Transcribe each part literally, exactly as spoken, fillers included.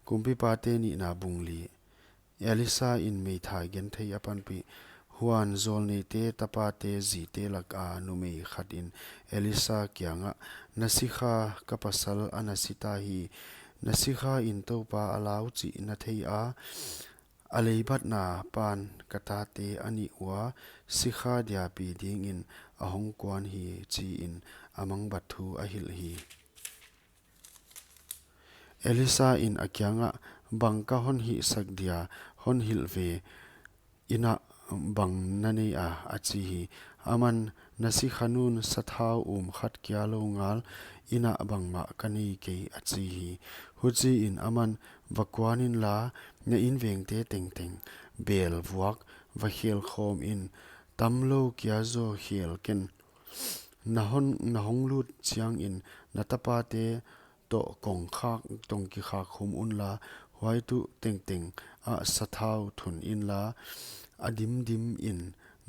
Kumpipate Nihna bung li. Elisa in meithai genthei a panpih. Huan zawlneite tapate zite laka numei khat in Elisa kiangah, "Na sikha ka pasal a na si ta hi. Na sikha in Toupa a lau chih na thei a, a leibatna pan ka tate a nih ua, sikha dia pi dingin a hong kuan hi," chi-in a mangbat thu a hilh hi. Elisa in a kiangah, "Bang ka hon hihsak dia, hon hilh ve, inn ah bang na nei a?" a chi hi. Aman, "Na sikhanun sathau um khat kia lou ngal, inn ah bangmah ka nei kei," a chi hi. Huchiin aman, "Va kuan inla, na invengte tengteng bel vuak va khel khawm in, tamlou kia zaw khel ken. Na hon, na hong lut chiangin na tapate toh kong khak, tong kikhak khum unla, huai tuh tengteng ah sathau thun inla, a dimdim in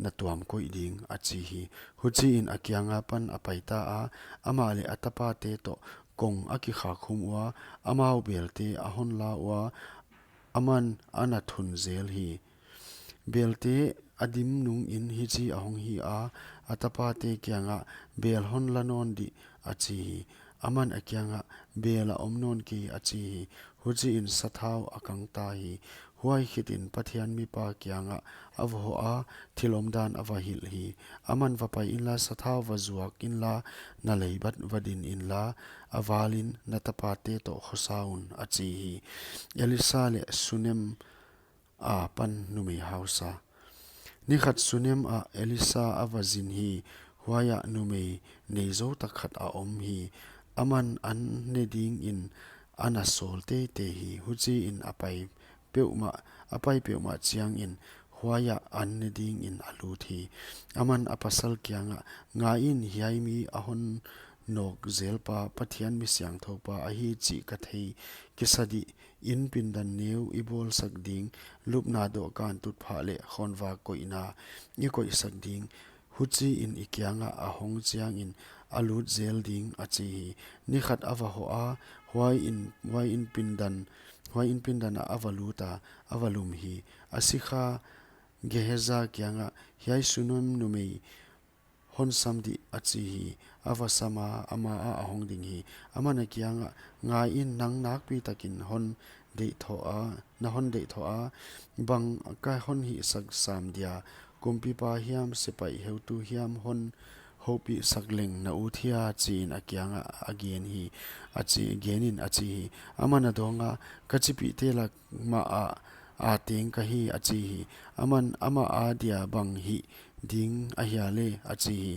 na tuam koih ding," a chi hi. Huchiin a kianga pan a pai ta a, amah leh a tapate toh kong a kikhak khum ua, amau belte a hon la ua, aman a na thun zel hi. Belte a dim nungin hichi a hong hi a, a tapate kiangah, "Bel hon la nawn dih," a chi hi. Aman a kiangah, "Bel a om nawn kei," a chi hi. Huchiin sathau a kang ta hi. Huai khitin Pathian mipa kiangah a va hoh a, thil omdan a va hilh hi. Aman, "Va pai inla, sathau va zuak inla, na leibat va din inla, a valin na tapate toh khosa un," a chi hi. Elisa leh Sunem a pan numei hausa. Ni khat Sunem ah Elisa a va zin hi. Huaiah numei neizou tak khat a om hi. Aman an ne dingin a na sawl teitei hi. Huchiin a pai peuhmah, a pai peuhmah chiangin huaiah an ne dingin a lut hi. Aman a pasal kiangah, "Ngaiin, hiai mi a hon nawk zelpa, Pathian mi siangthoupa ahi chih ka thei kisa dih. Inn pindan neu i bawlsak ding, lupna dawhkan tutphah leh khawnvak koihna i koihsak ding. Huchiin i kiangah a hong chiangin a lut zel ding," a chi hi. Ni khat a va hoh a, huai inn, huai inn pindan, huai inn pindan ah a va lut a, a va lum hi. A sikha Gehazi kiangah, "Hiai Sunem numei hon sam dih," a chi hi. A va sam a, ama ah a hong ding hi. Aman a kiangah, "Ngaiin, nang nakpi takin hon deih thoh a, na hon deih thoh a, bang ka hon hihsak sam dia, kumpipa hiam, sepaih heutu hiam hon houpihsak leng na ut hia?" chiin a kiangah a gen hi, a chi, genin a chi hi. Aman a dawng a, "Ka chipihte lak mah ah a teng ka hi," a chi hi. Aman, "Amah adia bang hih ding ahia leh?" a chi hi.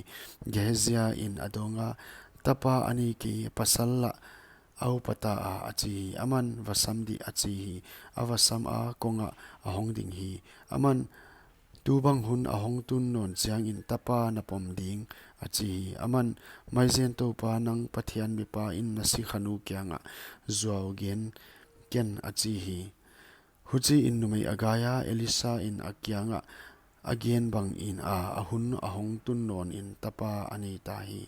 Gehazi in a dawng a, "Tapa a nei kei, pasal lah a upa ta a," a chi hi. Aman, "Va sam dih," a chi hi. A va sam a, kong ah a hong ding hi. Aman, "Tubang hun a hong tun nawn chiangin tapa na pom ding," a chi hi. Aman, "Maizen Toupa, nang Pathian mipa in na sikhanu kiangah zuau gen ken," a chi hi. Huchiin numei a gai a, Elisa in a kiangah a gen bangin a, a hun a hong tun nawnin tapa a nei ta hi.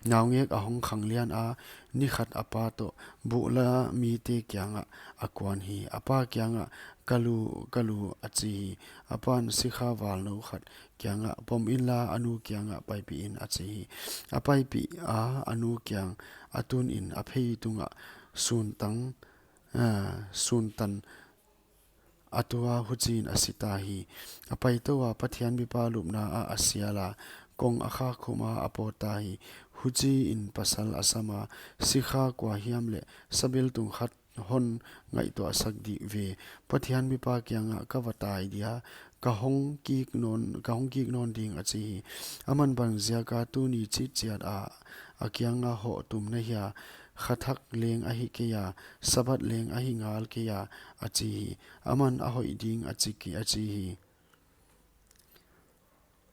Naungek a hong khang lian a, ni khat a pa toh buhla mite kiangah a kuan hi. A pa kiangah, "Ka lu, ka lu," a chi hi. A pan sikha valnou khat kiangah, "Pom inla, a nu kiangah paipih in," a chi hi. A paipih a, a nu kiang a tunin a phei tungah suntang, ah, suntan a tua, huchiin a si ta hi. A pai tou a, Pathian mipa lupna ah a sial a, kong a khak khum a, a pawt ta hi. Huchiin pasal a sam a, "Sikha kua hiam leh sabeltung khat hon ngaihtuahsak dih ve. Pathian mipa kiangah ka va tai dia, ka hong kik nawn, ka hong kik nawn ding," a chi hi. Aman, "Bang ziaka tuni chitchiat a a kianga hoh tum na hia? Kha thak leng ahi kei a, Sabbath leng ahi ngal kei a," a chi hi. Aman, "A hoih ding," a chi ki, a chi hi.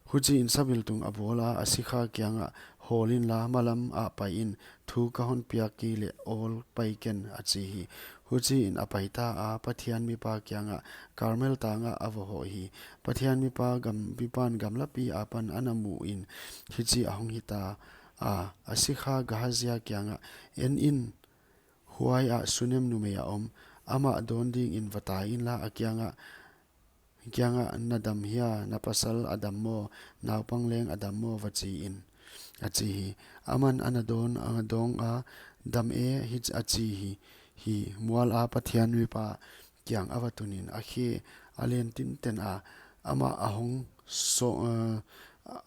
Huchiin sabeltung a bawl a, a sikha kiangah, "Hawl inla, malam ah pai in, thu ka hon piak kei leh awl pai ken," a chi hi. Huchiin a pai ta a, Pathian mipa kiangah Karmel tang ah a va hoh hi. Pathian mipa gam, mipan gamlapi apan a na muhin hichi a hong hi ta a, a sikha Gehazi kiangah, "En in, huai ah Sunem numei a om, amah dawn dingin va tai inla, a kiangah, kiangah, "Na dam hia? Na pasal a dam maw? Naupang leng a dam maw?" va chi in, a chi hi. Aman ana dawn, a dawng a, "Dam e," hi a chi hi. Hi mual a Pathian mipa kiang a va tun in a khe a len tinten a, amah a hong so, eh,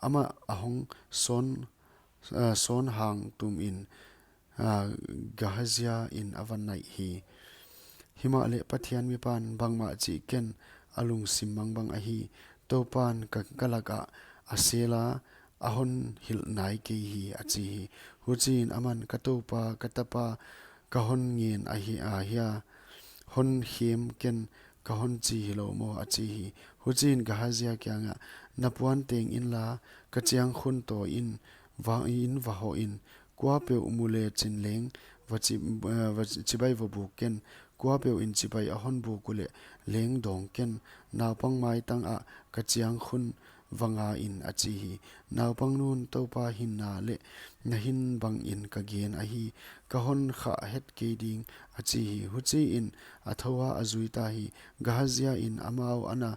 amah a hong son, eh, son hang tum in, ah, Gehazia in a va naih hi. Himahleh Pathian mipan, "Bangmah chih ken, a lungsim mangbang ahi. Toupan ka, ka lakah a sel a, a hon hilh nai kei hi," a chi hi. Huchiin aman, "Ka toupa, ka tapa, ka hon ngen ahi, ahia, hon khem ken, ka hon chi hilou maw?" a chi hi. Huchiin Gehazia kiangah, "Na puan teng inla, ka chiang khun tawi in, va in va hoh in, kuapeuh mu le chin leng va chi, eh, va chibai va buk ken, kuapeuh in chibai a hon buk uleh leng dawng ken, naupang maitang ah ka chiang khun va nga in," a chi hi. Naupang nun, "Toupa hinna leh na hin bangin ka gen ahi, ka hon khah het kei ding," a chi hi. Huchiin a thou a, a zui ta hi. Gehazia in amau ana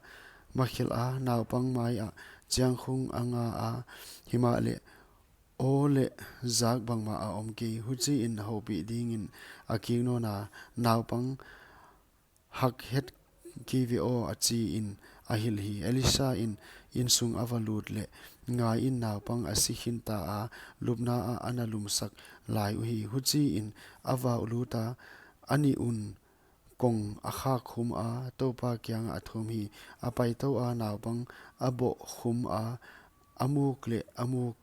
makhelh a, naupang mai ah chiang khun a nga a, himahleh aw leh zak bangmah a om kei. Huchiin houpih dingin a kik nawn a, "Naupang hak het kei ve aw," a chi in a hilh hi. Elisha in insung a va lut leh, ngai in, naupang a si khin ta a, lupna ah ana lumsak lai uhi. Huchiin a va lut a, a nih un kong a khak khum a, Toupa kiangah a thum hi. A paitou a, naupang a boh khum a, a muk leh a muk,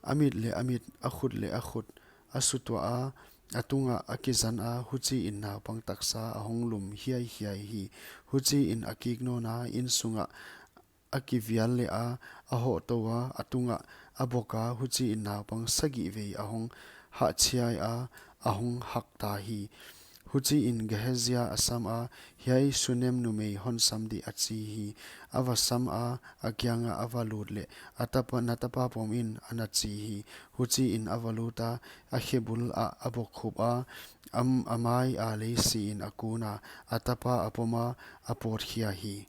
a mit leh a mit, a khut leh a khut a sutuah a, a tungah a kizan a, huchiin naupang taksa a hong lum hiaihiai hi. Huchiin a kik nawn a, insungah a kivial leh a, a hohtou a, a tungah a bok a, huchiin naupang sagih vei a hong hahchiai a, a hong hak ta hi. Huchiin Gehazia a sam a, "Hiai Sunem numei hon sam dih," a chi hi. A va sam a, a kiangah a va lut leh, "A tapa, na tapa pom in," ana chi hi. Huchiin a va lut a, a khe bul ah a bok khup a, am, a mai a lei si in a kun a, a tapa a pom a, a pawt khia hi.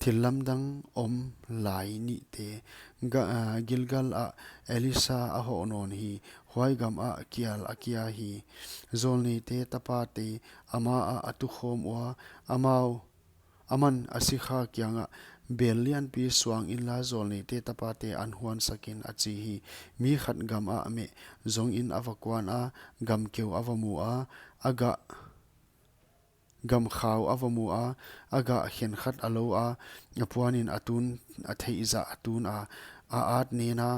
Thillamdang om lai nihte. Ga-, ah, Gilgal ah Elisha a hoh nawn hi. Huai gam ah kial a kia hi. Zawlneite tapate ama ah a tukhawm ua, amau, aman a sikha kiangah, "Bel lianpi suang inla, zawlneite tapate an huansak in," a chi hi. Mi khat gam ah meh zongin a va kuan a, gam keu a va mu a, a gah gam khau a va mu a, a gah khenkhat a lo a, a puanin a tun, a theih zah a tun a, a at nen a,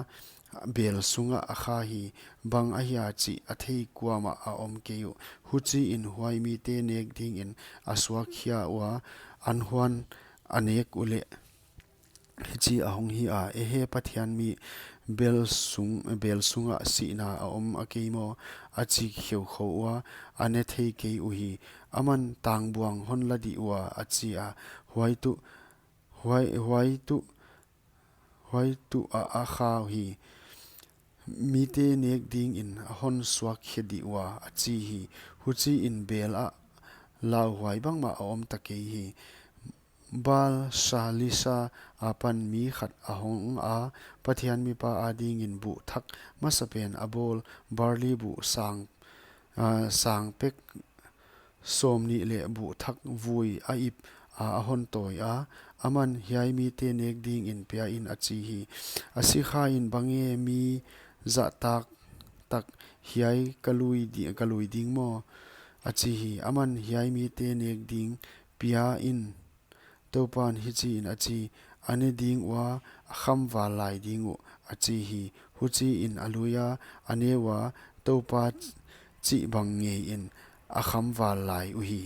bel sungah a kha hi. Bang ahia chih a thei kuamah a om kei uh. Huchiin huai mite nek dingin a suak khia ua, an huan a nek uleh hichi a hong hi a, "Ehe, Pathian mi, bel sung, bel sungah sihna a om a kei maw?" a chi kheukhou ua, a ne thei kei uhi. Aman, "Tangbuang hon la dih ua," a chi a, "Huai tuh, huai, huai tuh, huai tuh ah a kha uhi. Mite nek dingin a hon suak khe dih ua," a chi hi. Huchiin bel ah lauhuai bangmah a om ta kei hi. Baal Shalisa apan mi khat a hong a, Pathian mipa adingin buh thak masapen a bawl, barli buh sang, ah, sang pek sawmnih leh buh thak vui a ip a, a hon tawi a, aman, "Hiai mite nek dingin pia in," a chi hi. A sikha in, "Bang e, mi zahtak tak hiai ka lui di-, ka lui ding maw?" a chi hi. Aman, "Hiai mite nek ding pia in, Toupan hichiin a chi, 'A ne ding ua, a khamval lai ding uh,' a chi hi. Huchiin a lui a, a ne ua, Toupa chih bang ngeiin a khamval lai uhi."